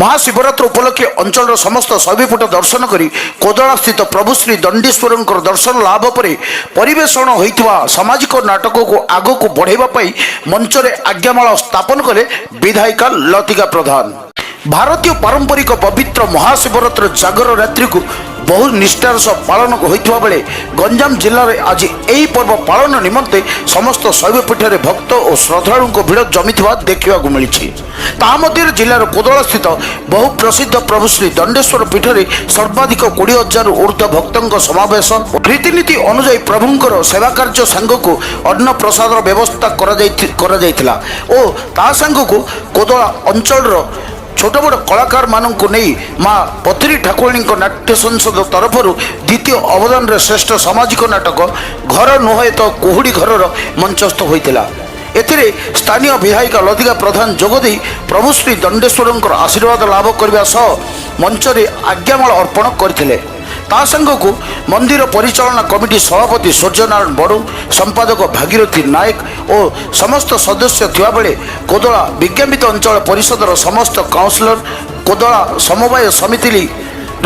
ମହାଶିବରାତ୍ର ଉପଲକ୍ଷେ ଅଞ୍ଚଳର ସମସ୍ତ ଶୈବପୀଠ ଦର୍ଶନ କରି କୋଦଳାସ୍ଥିତ ପ୍ରଭୁ ଶ୍ରୀ ଦଣ୍ଡେଶ୍ୱରଙ୍କର ଦର୍ଶନ ଲାଭ ପରେ ପରିବେଷଣ ହୋଇଥିବା ସାମାଜିକ ନାଟକକୁ ଆଗକୁ ବଢ଼ାଇବା ପାଇଁ ମଞ୍ଚରେ ଆଜ୍ଞାମାଳ ସ୍ଥାପନ କଲେ ବିଧାୟିକା ଲତିକା ପ୍ରଧାନ। ଭାରତୀୟ ପାରମ୍ପରିକ ପବିତ୍ର ମହାଶିବରାତ୍ର ଜାଗର ରାତ୍ରିକୁ ବହୁ ନିଷ୍ଠାର ସହ ପାଳନ ହୋଇଥିବା ବେଳେ ଗଞ୍ଜାମ ଜିଲ୍ଲାରେ ଆଜି ଏହି ପର୍ବ ପାଳନ ନିମନ୍ତେ ସମସ୍ତ ଶୈବପୀଠରେ ଭକ୍ତ ଓ ଶ୍ରଦ୍ଧାଳୁଙ୍କ ଭିଡ଼ ଜମିଥିବା ଦେଖିବାକୁ ମିଳିଛି। ତାହା ମଧ୍ୟରେ ଜିଲ୍ଲାର କୋଦଳାସ୍ଥିତ ବହୁ ପ୍ରସିଦ୍ଧ ପ୍ରଭୁ ଶ୍ରୀ ଦଣ୍ଡେଶ୍ୱର ପୀଠରେ ସର୍ବାଧିକ 20,000ରୁ ଉର୍ଦ୍ଧ୍ୱ ଭକ୍ତଙ୍କ ସମାବେଶ। ରୀତିନୀତି ଅନୁଯାୟୀ ପ୍ରଭୁଙ୍କର ସେବା କାର୍ଯ୍ୟ ସାଙ୍ଗକୁ ଅନ୍ନ ପ୍ରସାଦର ବ୍ୟବସ୍ଥା କରାଯାଇଥିଲା ଓ ତା ସାଙ୍ଗକୁ କୋଦଳା ଅଞ୍ଚଳର ଛୋଟ ବଡ଼ କଳାକାରମାନଙ୍କୁ ନେଇ ମା ପଥରୀ ଠାକୁରାଣୀଙ୍କ ନାଟ୍ୟ ସଂସଦ ତରଫରୁ ଦ୍ୱିତୀୟ ଅବଦାନରେ ଶ୍ରେଷ୍ଠ ସାମାଜିକ ନାଟକ ଘର ନୁହେଁ ତ କୁହୁଡ଼ି ଘରର ମଞ୍ଚସ୍ଥ ହୋଇଥିଲା। ଏଥିରେ ସ୍ଥାନୀୟ ବିଧାୟିକା ଲତିକା ପ୍ରଧାନ ଯୋଗଦେଇ ପ୍ରଭୁ ଶ୍ରୀ ଦଣ୍ଡେଶ୍ୱରଙ୍କର ଆଶୀର୍ବାଦ ଲାଭ କରିବା ସହ ମଞ୍ଚରେ ଆଜ୍ଞାମାଳ ଅର୍ପଣ କରିଥିଲେ। ତା ସାଙ୍ଗକୁ ମନ୍ଦିର ପରିଚାଳନା କମିଟି ସଭାପତି ସୂର୍ଯ୍ୟନାରାୟଣ ବଡ଼ୁ, ସମ୍ପାଦକ ଭାଗୀରଥୀ ନାୟକ ଓ ସମସ୍ତ ସଦସ୍ୟ ଥିବାବେଳେ କୋଦଳା ବିଜ୍ଞାପିତ ଅଞ୍ଚଳ ପରିଷଦର ସମସ୍ତ କାଉନସିଲର, କୋଦଳା ସମବାୟ ସମିତି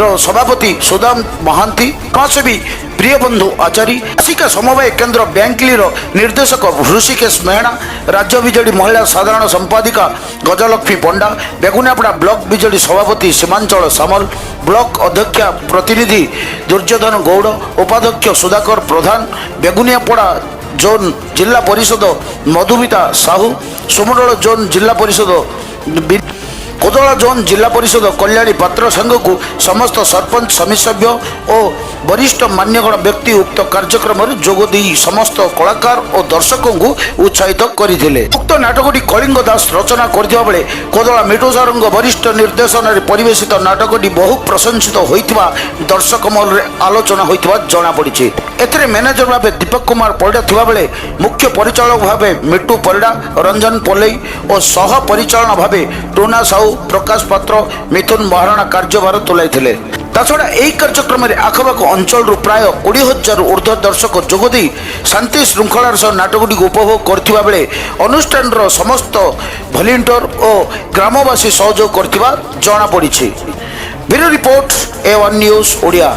ର ସଭାପତି ସୁଦାମ ମହାନ୍ତି, ସମାଜସେବୀ ପ୍ରିୟବନ୍ଧୁ ଆଚାରୀ, ଆସିକା ସମବାୟ କେନ୍ଦ୍ର ବ୍ୟାଙ୍କଲିର ନିର୍ଦ୍ଦେଶକ ହୃଷିକେଶ ମେହେଣା, ରାଜ୍ୟ ବିଜେଡି ମହିଳା ସାଧାରଣ ସମ୍ପାଦିକା ଗଜଲକ୍ଷ୍ମୀ ପଣ୍ଡା, ବେଗୁନିଆପଡ଼ା ବ୍ଲକ ବିଜେଡି ସଭାପତି ସୀମାଞ୍ଚଳ ସାମଲ, ବ୍ଲକ ଅଧ୍ୟକ୍ଷା ପ୍ରତିନିଧି ଦୁର୍ଯ୍ୟୋଧନ ଗୌଡ଼, ଉପାଧ୍ୟକ୍ଷ ସୁଧାକର ପ୍ରଧାନ, ବେଗୁନିଆପଡ଼ା ଜୋନ୍ ଜିଲ୍ଲା ପରିଷଦ ମଧୁମିତା ସାହୁ, ସୁମଣ୍ଡଳ ଜୋନ୍ ଜିଲ୍ଲା ପରିଷଦ କୋଦଳା ଜୋନ୍ ଜିଲ୍ଲା ପରିଷଦ କଲ୍ୟାଣୀ ପାତ୍ର ସାଙ୍ଗକୁ ସମସ୍ତ ସରପଞ୍ଚ, ସମିତି ସଭ୍ୟ ଓ ବରିଷ୍ଠ ମାନ୍ୟଗଣ ବ୍ୟକ୍ତି ଉକ୍ତ କାର୍ଯ୍ୟକ୍ରମରେ ଯୋଗ ଦେଇ ସମସ୍ତ କଳାକାର ଓ ଦର୍ଶକଙ୍କୁ ଉତ୍ସାହିତ କରିଥିଲେ। ଉକ୍ତ ନାଟକଟି କଳିଙ୍ଗ ଦାସ ରଚନା କରିଥିବା ବେଳେ କୋଦଳା ମିଟୁ ସାରଙ୍କ ବରିଷ୍ଠ ନିର୍ଦ୍ଦେଶନାରେ ପରିବେଶିତ ନାଟକଟି ବହୁ ପ୍ରଶଂସିତ ହୋଇଥିବା ଦର୍ଶକ ମହଲରେ ଆଲୋଚନା ହୋଇଥିବା ଜଣାପଡ଼ିଛି। ଏଥିରେ ମ୍ୟାନେଜର ଭାବେ ଦୀପକ କୁମାର ପରିଡ଼ା ଥିବାବେଳେ ମୁଖ୍ୟ ପରିଚାଳକ ଭାବେ ମିଟୁ ପରିଡ଼ା, ରଞ୍ଜନ ପଲେଇ ଓ ସହ ପରିଚାଳନା ଭାବେ ଟୁନା ସାହୁ, ପ୍ରକାଶ ପାତ୍ର, ମିଥୁନ ମହାରଣା କାର୍ଯ୍ୟଭାର ତୁଲାଇଥିଲେ। ତାଛଡ଼ା ଏହି କାର୍ଯ୍ୟକ୍ରମରେ ଆଖପାଖ ଅଞ୍ଚଳରୁ ପ୍ରାୟ 20,000ରୁ ଉର୍ଦ୍ଧ୍ୱ ଦର୍ଶକ ଯୋଗ ଦେଇ ଶାନ୍ତି ଶୃଙ୍ଖଳାର ସହ ନାଟକଟିକୁ ଉପଭୋଗ କରିଥିବା ବେଳେ ଅନୁଷ୍ଠାନର ସମସ୍ତ ଭଲିଣ୍ଟିୟର ଓ ଗ୍ରାମବାସୀ ସହଯୋଗ କରିଥିବା ଜଣାପଡ଼ିଛି। Bureau report, A1 news Odia.